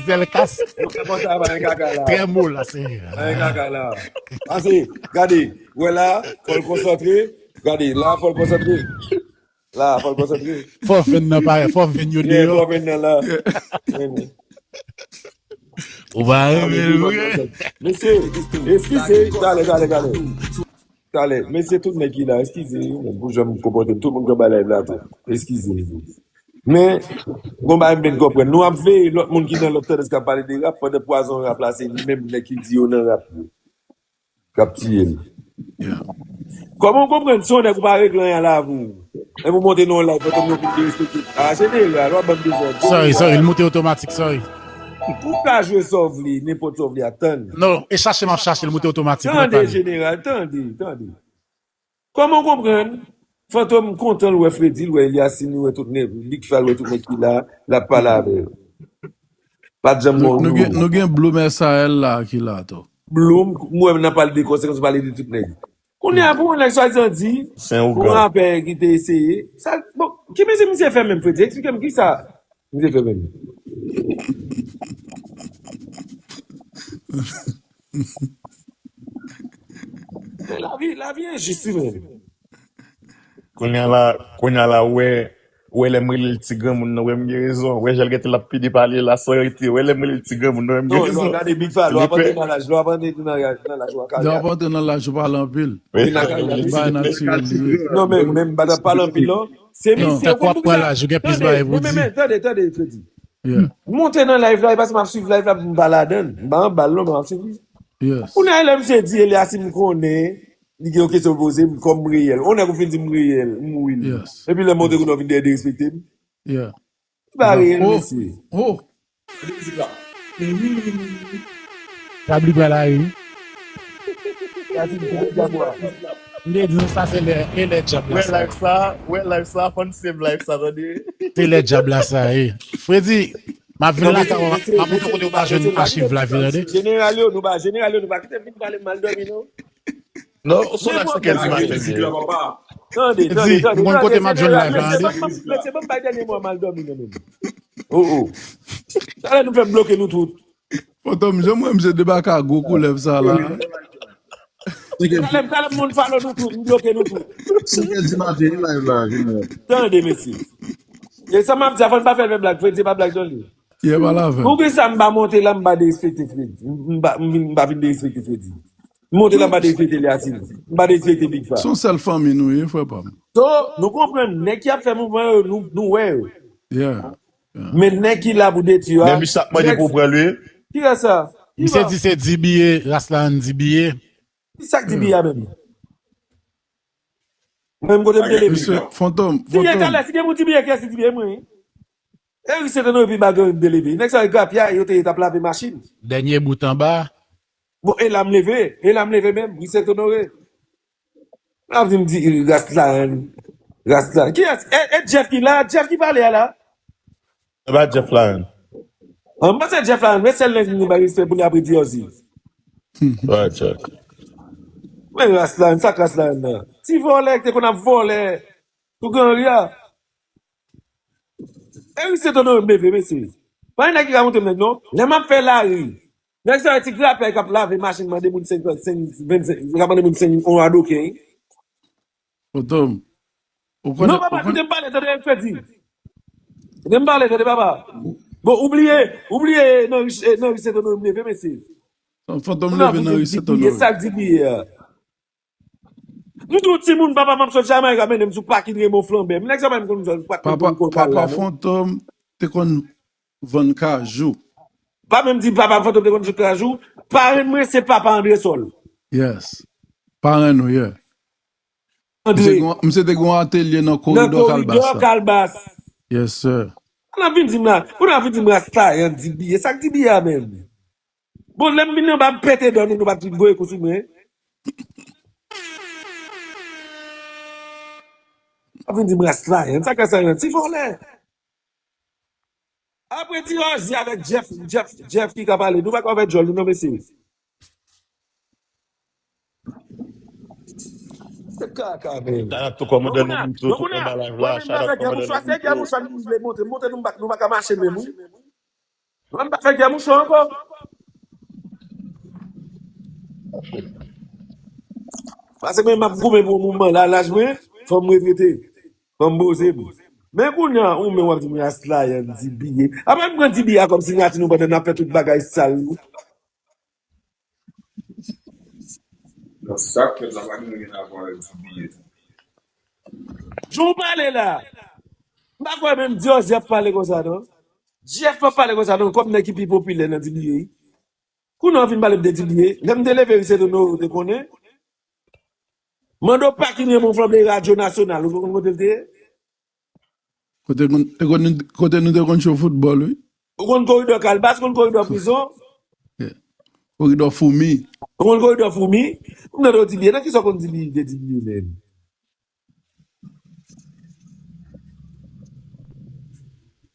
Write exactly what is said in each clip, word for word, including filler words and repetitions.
Zèl kase. Yo fè konsa pa gen kaka la. Trè mou la, se. Pa gen kaka la. Pase, gade, wè la, fò l konsantre. Gade, la, fò l konsantre. La, fò l konsantre. Fò venn nan parèt, fò venn yo Yeah, deyò. Fò venn nan la. Ou pa renmen l vre. Mesye, eskize, talè, talè, talè. Talè, mesye, tout nèg ki la, eskize, pou jan m konpòte m, tout moun k anba live la tou. Eskize. Men, gon bagay m vin konprann. Nou ap veye lòt moun ki nan lòt tandans k ap pale de rap, pandan pwazon rap la, se menm nèg ki di yo nan rap yo k ap tiye l. Kòman w konprann si yon nèg ou pa regle anyen a lavi w, epi w monte nan yon live, pandan yon moun derespekte. A jeneral, w ap ban m dezòd. Sorry, sorry, l moute otomatik, sorry. Ou ka jwe sa w vle, nenpòt sa w vle, atann. Non, e chache m ap chache, l moute otomatik, mwen Tande, pale. Jeneral, tande, tande. Kòman w konprann? Fantom kontan l wè Freddy, l wè Eliasim, l wè tout nèg, Big Fa, l wè tout nèg ki la, l ap pale avè yo. Pa t janm Nou, bon nou gen, nou. Nou gen Blue Mesael la ki la tou. Blum, m wè n ap pale de konsekans, pale de tout nèg. Kounye a, pou yon nèg swadizan di, Se yon pou yon ougan. Rapè ki te eseye. Sa, bon, ki mizik misye fè menm, Freddy? Eksplike m ki sa misye fè menm. Lavi, lavi enjis, wi, menm. Kounye a la, kounye a la, wè, wè lè m rele l ti granmoun nan, wè m gen rezon. Wè jan l gentan l ap pede pale la san rete. Wè lè m rele l ti granmoun nan, wè m gen Non, non, rezon. Gade Big Fa, lè w ap antre nan laj, lè w ap antre nan laj, nan laj, w a Lè w ap karyè. Antre nan laj, ou pale anpil. Wi, nan karyè. Bay natirèl li ye. Non, men, men, m pa t ap pale anpil, non. Se Non. misye, Tankou w ap pran laj, ou gen plis Tande, bagay pou men, men, di. men, tande, tande, Freddy. Yeah. M monte nan live la, e paske m ap swiv live la, m pa ladan l. M pa anba l, non, men m ap swiv li. Yes. Kounye a, lè misye di Eliasim konnen, li gen yon kesyon poze m kòm m reyèl. On nèg ou fin di m reyèl, m mouri l. Yes. Epi lè montre kounye a w vin derespekte m. Yeah. Li pa reyèl, Oh, mesye. Oh. Sa bli pral la, wi. Eliasim, koupe dyab ou a. M te di nou sa se lè, e lè dyab la Wè sa. Live sa, wè live sa, fòn save live sa, tande. Se lè dyab la sa, e. Freddy, m ap vin Non, lakay ou, mesye, m ap montre mesye, kote ou pa jwenn mesye, achiv live yo, tande. Jeneral yo, nou pa, jeneral yo, nou pa kite m vin pale m mal dòmi, non. Non, se yon nèg sèkè di maten li ye. Tande, tande, Di, tande, mwen tande, kote m ap jwenn jeneral, live la, mesye, tande. Ban m, mesye, ban m bay dènye mo a mal dòmi, non, menm. Oh, oh. Talè nou fè m bloke nou tout. Fantom, jan mwen, misye debake a gwo koulèv sa la. Talè, talè moun follow nou tout, m bloke nou tout. Sèkè di maten, live la, jeneral. Tande, mesye. E sa m ap di a, fò n pa fè l fè blag, Freddy, se pa blag, non, li. Yeah, pa laven. Poukisa m pa monte la, m pa derespekte Freddy? M, m pa, m, m pa vin derespekte Freddy. M monte la, m pa derespekte Eliasim. M pa derespekte Big Fa. Se yon sèl fanmi nou ye, frè pa m. So, nou konprann, nèg ki ap fè mouvman yo, nou, nou wè yo. Yeah, yeah. Men nèg ki la pou detwi yo a, Men misye ap mande pou pran li. Ki rès sa? Ki Misye ba? Di se Dibiye, ras la ann Dibiye. Ki sa k Dibiye a menm? Mwen menm kote m te leve. Misye, Fantom, Si gen Fantom. Talè, si gen moun Dibiye, kiyès ki Dibiye? Mwen. E Riset Onore pi ba gran m te leve. Nèg sa yo grapya, yo te t ap lave machin. Dènye bout anba. Bon, e la m leve, e la m leve menm, Riset Onore. L ap di m di, ras la, ras la. Kiyès? E, e Jeff ki la? Jeff ki pale a la? Se pa Jeff la, hein. An, m panse Jeff la, men sèl nèg nou bay respè pou li apre Diyozi. Ouais, Jack. Men ras la, sa k ras la nan. Ti vòlè ki te konn ap vòlè. Tou gran ri a. E wi, se tonton m leve, mesye. Pa gen nèg ki ka montre m nèg, non. Lè m ap fè lari, nèg sa yo ti grapyay k ap lave machin, mande moun senkant, senk, vennsenk, yo ka mande moun senk, on adoken, wi. Fantom. Ou konnen, Non, papa, ou konnen kite m pale, tande, Freddy. Kite m pale, tande, papa. Bon, ou bliye, ou bliye nan Rich-, eh, nan Rich se tonton m leve, mesye. Fantom leve nan Rich se tonton. Sa k di bliye a. M tou timoun, papa m ap sot Jamayik, ap mennen m sou pakin Raymond Flambert. M nèg sa pa menm konn zòn, pa t konn Papa, konn kòl la, papa non. Fantom te konn vann kajou. Pa menm di papa Fantom te konn vann kajou. Parenn mwen se papa Andresol. Yes. Parenn nou, yeah. Misye Andre. Te gon, misye te gon atelye nan Nan koridò koridò Kalbas la. Kalbas. Yes, sir. Kounye a vin di m la, kounye a vin di m rasta, yon dibiye. Sa k dibiye a menm? Bon, lè m vin anba, m pete dan nou, nou pa t voye kou sou mwen. Ap vin di m ras la, yon sa ka sa, yon ti vòlè. Apre ti Rosie avèk Jeff, Jeff, Jeff ki ka pale, nou pa ka fè djòl, nou non, mesye. Se kaka, men. Shout out to kòmandan nou, nou tou, tout anba live la. Shout out kòmandan nou, nou tou. Montre, montre nou, nou pa ka mache menm, wi. Mwen pa fè gè mouchwa ankò. Paske mwen m ap goumen pou yon moman la, laj mwen, fò m retrete. Fò m poze m. Men kounye a, ou menm w ap di mwen a Slayan, D B A. Apre m pran D B A kòm siyati nou pandan n ap fè tout bagay sal nou. Nan sa k fèt la, pa gen anyen a wè avèk D B A. Jan w pale la, m pa kwè menm Diòzè ap pale konsa non. Jeff pa pale konsa non, kòm nèg ki pi popilè nan D B A. Kounye a w fin pale m de D B A. Lè m te leve wi se Donoro ou te konnen. Mande w pa ki renmen w flanbe radyo nasyonal, ou te konn kote l te ye? Kote, kote, kote nou te konn cho foutbòl, wi. Ou konn koridò kalbas, ou konn koridò prizon? Koridò foumi. Ou konn koridò foumi? M tande w D B A, nan kisa w konn D B A, de D B A menm?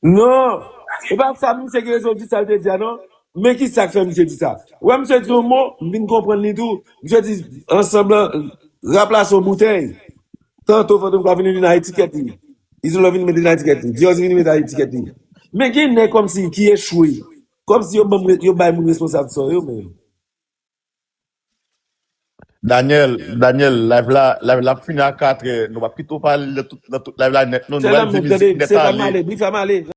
Non, e pa sa misye gen rezon di sa l te di a non. Men ki sa k fè misye di sa? Ou wè misye di yon mo, m vin konprann li tou. Misye di ansanm lan, rap la se yon boutèy. Tanto Fantom ka vin li nan etikèt li. Izo vin mete nan etikèt li. Diòz vin mete nan etikèt li. Men gen nèg kòmsi ki echwe. Kòmsi yo ban yo bay moun responsab sò yo menm. Daniel, Daniel, live la, live la ap fini a katrè. Nou p ap kite w pale nan tout, nan tout live la nèt non. Nou pral di mizik nèt ale. Brief la m ale.